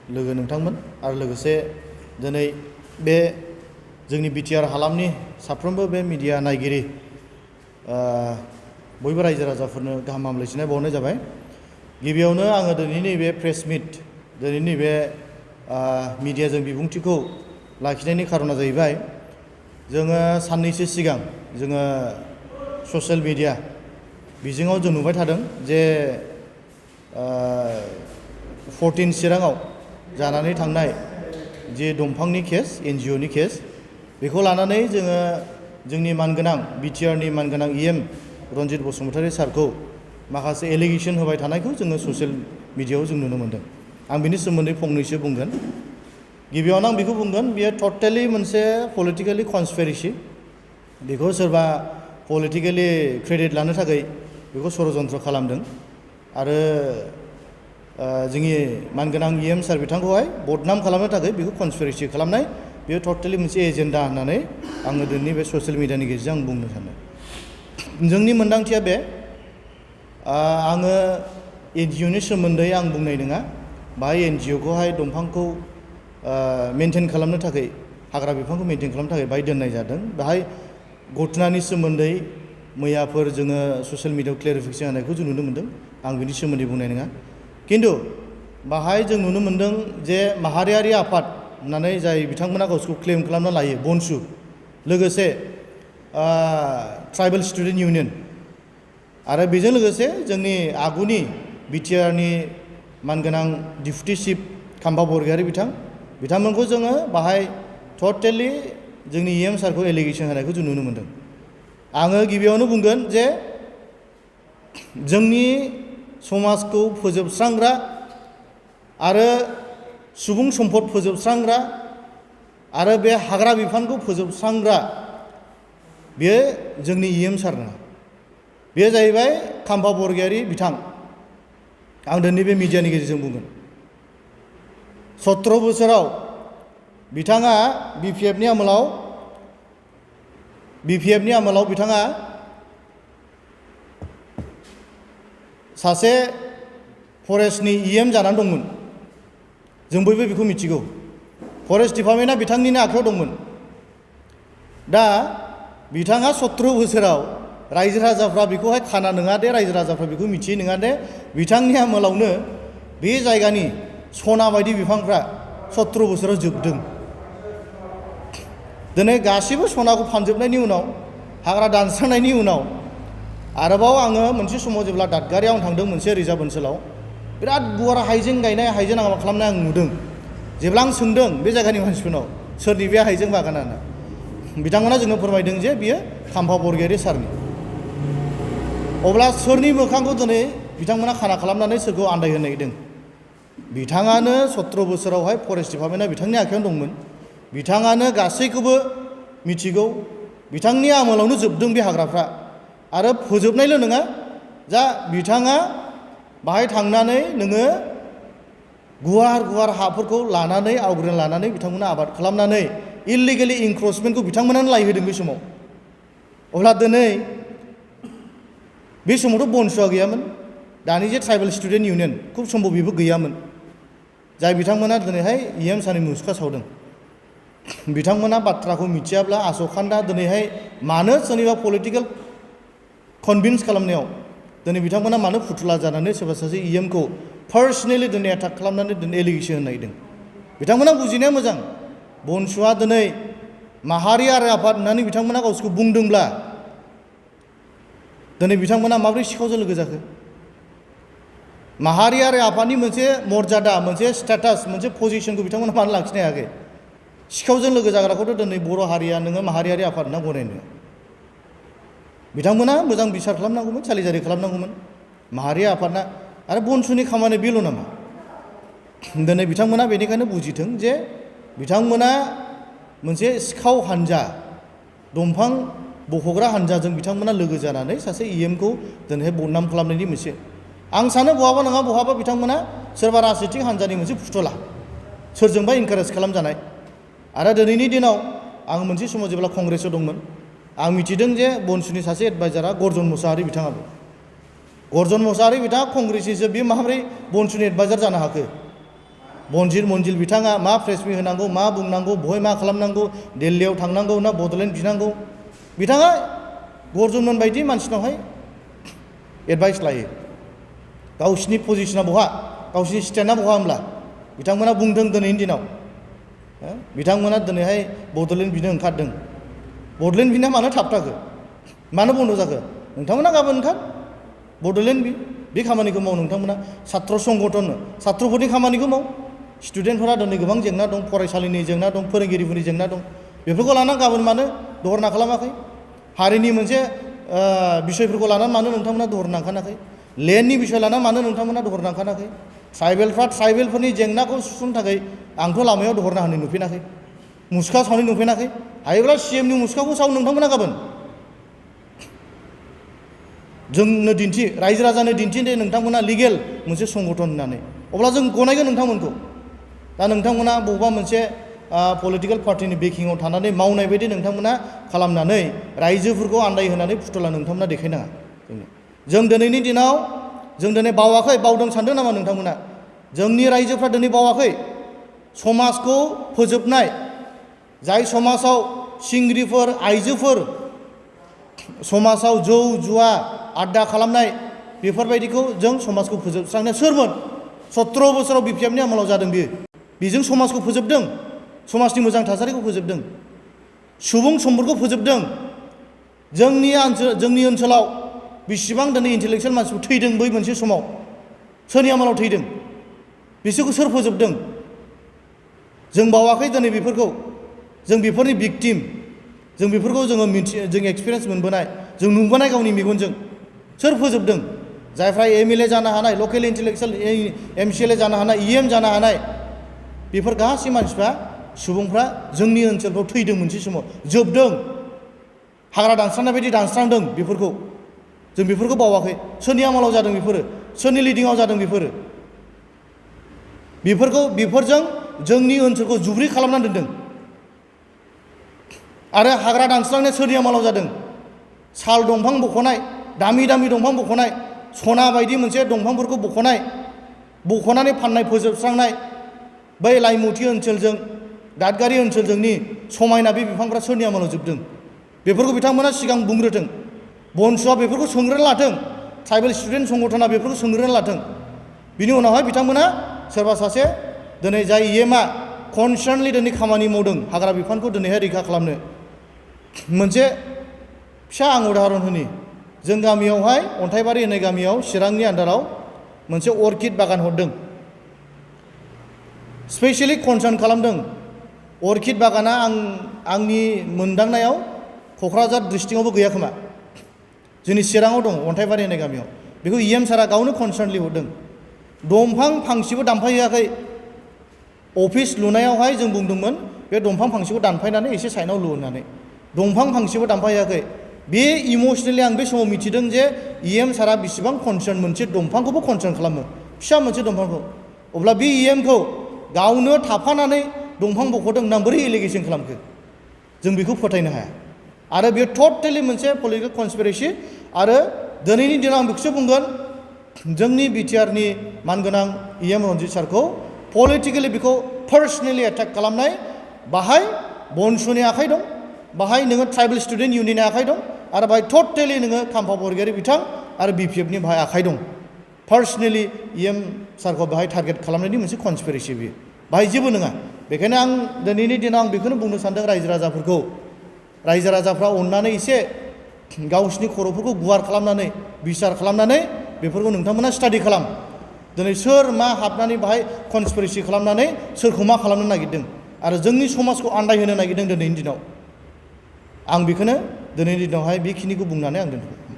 लोगो नोंथांमोन आरो लोगोसे दिनै बे जोंनि बिटिआर हालामनि साफ्रोमबो बे मिडिया नायगिरि बयबो रायजो राजाफोरनो गाहाम हामलायथिनाय बावनाय जाबाय। गिबियावनो आङो दिनैनि बे प्रेस मिट दिनैनि बे मिडियाजों बिबुंथिखौ लाखिनायनि खारना जाहैबाय जोङो साननैसो सिगां जोङो ससियेल मिडिया बिजोङाव जों नुबाय थादों जे 14 चिराङाव जानानै थांनाय जे दंफांनि केस एनजिअनि केस बेखौ लानानै जोङो जोंनि मानगोनां बिटिआरनि मानगोनां इएम रन्जित बसुमतारी सारखौ माखासे एलिगेसन होबाय थानायखौ जोङो ससियेल मिडियायाव जों नुनो मोनदों। आं बिनि सोमोन्दै फंनैसो बुंगोन। गिबियावनो आं बेखौ बुंगोन बेयो टटेलि मोनसे पलिटिकेलि कनस्पिरेसि। बेखौ सोरबा पलिटिकेलि क्रेडिट लानो थाखाय बेखौ षड़यन्त्र खालामदों आरो जोंनि मानगोनां इएम सार बिथांखौहाय बदनाम खालामनो थाखाय बेखौ कनस्पिरेसि खालामनाय बेयो टटेलि मोनसे एजेन्डा होननानै आङो दिनैनि बे ससियेल मिडियानि गेजेरजों आं बुंनो सानो। जोंनि मोनदांथिया बे आङो एनजिअनि सोमोन्दै आं बुंनाय नङा। बाहाय एनजिअखौहाय दंफांखौ मेनटेन खालामनो थाखाय हाग्रा बिफांखौ मेनटेन खालामनो थाखाय बाहाय दोननाय जादों। बाहाय घटनानि सोमोन्दै मैयाफोर जोङो ससियेल मिडियायाव क्लेरिफिकेसन होनायखौ जों नुनो मोन्दों। आं बिनि सोमोन्दै बुंनाय नङा। खिन्थु बाहाय जों नुनो मोन्दों जे माहारियारि आफाद होननानै जाय बिथांमोना गावसोरखौ क्लेम खालामना लायो बनसु लोगोसे ट्राइबेल स्टुडेन्ट इउनियन आरो बेजों लोगोसे जोंनि आगुनि बिटिआरनि मानगोनां डिप्युटि चिफ खाम्फा बरगयारी बिथांमोनखौ जोङो बाहाय टटेलि जोंनि इएम सारखौ एलिगेसन होनायखौ जों नुनो मोन्दों। आङो गिबियावनो बुंगोन जे जोंनि समाजखौ फोजोबस्रांग्रा आरो सुबुं सम्पद फोजोबस्रांग्रा आरो बे हाग्रा बिफानखौ फोजोबस्रांग्रा बेयो जोंनि इएम सार नङा। बेयो जाहैबाय खाम्फा बरगयारी बिथां। आं दिनै बे मिडियानि गेजेरजों बुंगोन 17 बोसोराव बिथाङा बिपिएफनि आमोलाव बिथाङा सासे फरेस्टनि इएम जानानै दंमोन। जों बयबो बेखौ मिथिगौ। फरेस्ट डिपार्टमेन्टआ बिथांनिनो आखायाव दंमोन। दा बिथाङा 17 बोसोराव रायजो राजाफ्रा बेखौहाय खाना नङा दे रायजो राजाफ्रा बेखौ मिथियो नङा दे बिथांनि आमोलावनो बे जायगानि सना बायदि बिफांफ्रा 17 बोसोराव जोबदों। दिनै गासैबो सनाखौ फानजोबनायनि उनाव हाग्रा दानस्रांनायनि उनाव आरोबाव आङो मोनसे समाव जेब्ला दादगारियाव थांदों मोनसे रिजार्भ ओनसोलाव बिराद गुवार हाइजें गायनाय हाइजें आबाद खालामनाय आं नुदों। जेब्ला आं सोंदों बे जायगानि मानसिफोरनाव सोरनि बे हाइजें बागाना होनना बिथांमोना जोंनो फोरमायदों जे बियो खाम्फा बरगयारी सारनि। अब्ला सोरनि मोखांखौ दिनै बिथांमोना खाना खालामनानै सोरखौ आन्दायहोनो नागिरदों? बिथाङानो 17 बोसोरावहाय फरेस्ट डिपार्टमेन्टआ बिथांनि आखायावनो दंमोन। बिथाङानो गासैखौबो मिथिगौ। बिथांनि आमोलावनो जोबदों बे हाग्राफ्रा आरो फोजोबनायल' नङा जा बिथाङा बाहाय थांनानै नोङो गुवार गुवार हाफोरखौ लानानै आवग्रिना लानानै बिथांमोना आबाद खालामनानै इलिगेलि इंक्रचमेन्टखौ बिथांमोनानो लायहोदों बे समाव। अब्ला दिनै बे समावथ' बनसुआ गैयामोन। दानि जे ट्राइबेल स्टुडेन्ट इउनियन खुब सम्भब बेबो गैयामोन। जाय बिथांमोना दिनैहाय इएम सारनि मुसुखा सावदों बिथांमोना बाथ्राखौ मिथियाब्ला आसखान्दा दिनैहाय मानो सोरनिबा पलिटिकेल कनभिन्स खालामनायाव दिनै बिथांमोना मानो फुथुला जानानै सोरबा सासे इएमखौ पार्सनेलि दिनै एटाक खालामनानै दिनै एलिगेसन होनो नागिरदों। बिथांमोना बुजिनाया मोजां। बनसुआ दिनै माहारियारि आफाद होननानै बिथांमोना गावसोरखौ बुंदोंब्ला दिनै बिथांमोना माबोरै सिखावजों लोगो जाखो? माहारियारि आफादनि मोनसे मर्यादा मोनसे स्टेटास मोनसे पजिसनखौ बिथांमोना मानो लाखिनो हायाखै? सिखावजों लोगो जाग्राखौथ' दिनै बर' हारिया नोङो माहारियारि आफाद होनना गनायनो बिथांमोना मोजां बिसार खालामनांगौमोन सालिजारि खालामनांगौमोन माहारि आफादना। आरो बनसुनि खामानि बेल' नामा? दिनै बिथांमोना बेनिखायनो बुजिथों जे बिथांमोना मोनसे सिखाव हान्जा दंफां बख'ग्रा हान्जाजों बिथांमोना लोगो जानानै सासे इएमखौ दिनैहाय बदनाम खालामनायनि मोनसे आं सानो बहाबा नङा बहाबा बिथांमोना सोरबा राजनितिक हान्जानि मोनसे फुथुला सोरजोंबा इनकारेज खालामजानाय। आरो दिनैनि दिनाव आं मोनसे समाव जेब्ला कंग्रेसआव दंमोन आं मिथिदों जे बनसुनि सासे एडभाइजारा गर्जन मुसाहारि बिथाङाबो गर्जन मुसाहारि बिथाङा कंग्रेसनिसो बे माबोरै बनसुनि एडभाइजार जानो हाखो? बनजिर मन्जिल बिथाङा मा प्रेस मिट होनांगौ मा बुंनांगौ बहाय मा खालामनांगौ दिल्लीयाव थांनांगौ ना बड'लेण्ड बिनांगौ बिथाङा गर्जनमोन बायदि मानसिनावहाय एडभाइस लायो गावसिनि पजिशना बहा गावसिनि स्टेन्डआ बहा होमब्ला बिथांमोना बुंदों दिनैनि दिनाव बिथांमोना दिनैहाय बड'लेण्ड बिनो ओंखारदों बड'लेण्ड बिना मानो थाबथाखो मानो बन्द' जाखो नोंथांमोना गाबोन ओंखार बड'लेण्ड बे खामानिखौ माव नोंथांमोना सात्र संगठन सात्रफोरनि खामानिखौ माव स्टुडेन्टफोरा दिनै गोबां जेंना दं फरायसालिनि जेंना दं फोरोंगिरिफोरनि जेंना दं बेफोरखौ लानानै गाबोन मानो दहरना खालामाखै हारिनि मोनसे बिसयफोरखौ लानानै मानो नोंथांमोना दहरना ओंखाराखै लेन्डनि बिसय लानानै मानो नोंथांमोना दहरना ओंखाराखै ट्राइबेलफोरनि जेंनाखौ सुफुंनो थाखाय आंथ' लामायाव दहरना होनो नुफेनाखै मुसुखा सावनाय नुफेनाखै हायोब्ला CMनि मुसुखाखौ साव नोंथांमोना गाबोन जोंनो दिन्थि रायजो राजानो दिन्थि दे नोंथांमोना लिगेल मोनसे संगठन होननानै अब्ला जों गनायगोन नोंथांमोनखौ दा नोंथांमोना बबेबा मोनसे पलिटिकेल पार्टिनि बेकिंआव थानानै मावनाय बायदि नोंथांमोना खालामनानै रायजोफोरखौ आन्दायहोनानै फुथुला नोंथांमोना देखायनाङा जों दिनैनि दिनाव जों दिनै बावाखै बावदों सानदों नामा नोंथांमोना जोंनि रायजोफ्रा दिनै बावाखै समाजखौ फोजोबनाय जाय समाजाव सिंग्रिफोर आइजोफोर समाजाव जौ जुवा आड्डा खालामनाय बेफोरबायदिखौ जों समाजखौ फोजोबस्रांनाया सोरमोन 17 बोसोराव BPFनि आमोलाव जादों बेजों समाजखौ फोजोबदों समाजनि मोजां थासारिखौ फोजोबदों सुबुं सम्पदखौ फोजोबदों जोंनि ओनसोलाव बेसेबां दिनै इन्टेलेक्सुवेल मानसिफोर थैदों बै मोनसे समाव सोरनि आमोलाव थैदों बिसोरखौ सोर फोजोबदों जों बावाखै दिनै बेफोरखौ जों बेफोरनि भिक्टिम जों बेफोरखौ जों एक्सपिरियेन्स मोनबोनाय जों नुबोनाय गावनि मेगनजों सोर फोजोबदों जायफ्रा MLA जानो हानाय लकेल इन्टेलेक्सुवेल MCLA जानो हानाय EM जानो हानाय बेफोर गासै मानसिफ्रा सुबुंफ्रा जोंनि ओनसोलफ्राव थैदों मोनसे समाव जोबदों हाग्रा दानस्रांनाय बायदि दानस्रांदों बेफोरखौ जों बेफोरखौ बावाखै सोरनि आमोलाव जादों बेफोरो सोरनि लिडिङाव जादों बेफोरजों जोंनि ओनसोलखौ जुब्रि खालामनानै दोनदों आरो हाग्रा दानस्रांनाया सोरनि आमोलाव जादों साल दंफां बख'नाय दामि दंफां बख'नाय सना बायदि मोनसे दंफांफोरखौ बख'नानै फाननाय फोजोबस्रांनाय बै लाइमुथि ओनसोलजों दादगारि ओनसोलजोंनि समायना बे बिफांफ्रा सोरनि आमोलाव जोबदों बेफोरखौ बिथांमोना सिगां बुंग्रोथों बनसुआ बेफोरखौ सोंग्रोना लाथों ट्राइबेल स्टुडेन्ट संगठना बेफोरखौ सोंग्रोना लाथों बिनि उनावहाय बिथांमोना सोरबा सासे दिनै जाय EMआ कनसार्नलि दिनै खामानि मावदों हाग्रा बिफानखौ दिनैहाय रैखा खालामनो मोनसे फिसा आं उदाहरन होनि जों गामियावहाय अन्थाइबारि होननाय गामियाव चिरांनि आन्दाराव मोनसे अर्किड बागान हरदों स्पेसियेलि कनसार्न खालामदों अर्किड बागाना आंनि मोनदांनायाव क'क्राझार डिस्ट्रिक्टआवबो गैया खोमा जोंनि चिराङाव दं अन्थाइबारि होननाय गामियाव बेखौ EM सारा गावनो कनसार्नलि हरदों दंफां फांसेबो दानफायहैयाखै अफिस लुनायावहाय जों बुंदोंमोन बे दंफां फांसेखौ दानफायनानै एसे साइडआव लु होननानै दंफां फांसेबो दानफायहैयाखै बे इमसनेलि आं बे समाव मिथिदों जे EM सारा बेसेबां कनसार्न मोनसे दंफांखौबो कनसार्न खालामो फिसा मोनसे दंफांखौ अब्ला बे EMखौ गावनो थाफानानै दंफां बख'दों होनना बोरै एलिगेसन खालामखो जों बेखौ फोथायनो हाया आरो बेयो टटेलि मोनसे पलिटिकेल कनस्पिरेसि आरो दिनैनि दिनाव आं बेखौसो बुंगोन जोंनि BTRनि मानगोनां EM रन्जित सारखौ पलिटिकेलि बेखौ पार्सनेलि एटाक खालामनाय बाहाय बनसुनि आखाइ दं बाहाय नोङो ट्राइबेल स्टुडेन्ट इउनियननि आखाइ दं आरो बाहाय टटेलि नोङो खाम्फा बरगयारि बिथां आरो BPFनि बाहाय आखाइ दं पार्सनेलि EM सारखौ बाहाय टारगेट खालामनायनि मोनसे कनस्पिरेसि बियो बाहाय जेबो नङा बेखायनो आं दिनैनि दिनाव आं बेखौनो बुंनो सानदों रायजो राजाफ्रा अननानै एसे गावसिनि खर'फोरखौ गुवार खालामनानै बिसार खालामनानै बेफोरखौ नोंथांमोना स्टाडि खालाम दिनै सोर मा हाबनानै बाहाय कनस्पिरेसि खालामनानै सोरखौ मा खालामनो नागिरदों आरो जोंनि समाजखौ आन्दायहोनो नागिरदों दिनैनि दिनाव आं बेखौनो दिनैनि दिनावहाय बेखिनिखौ बुंनानै आं दोनथ'बाय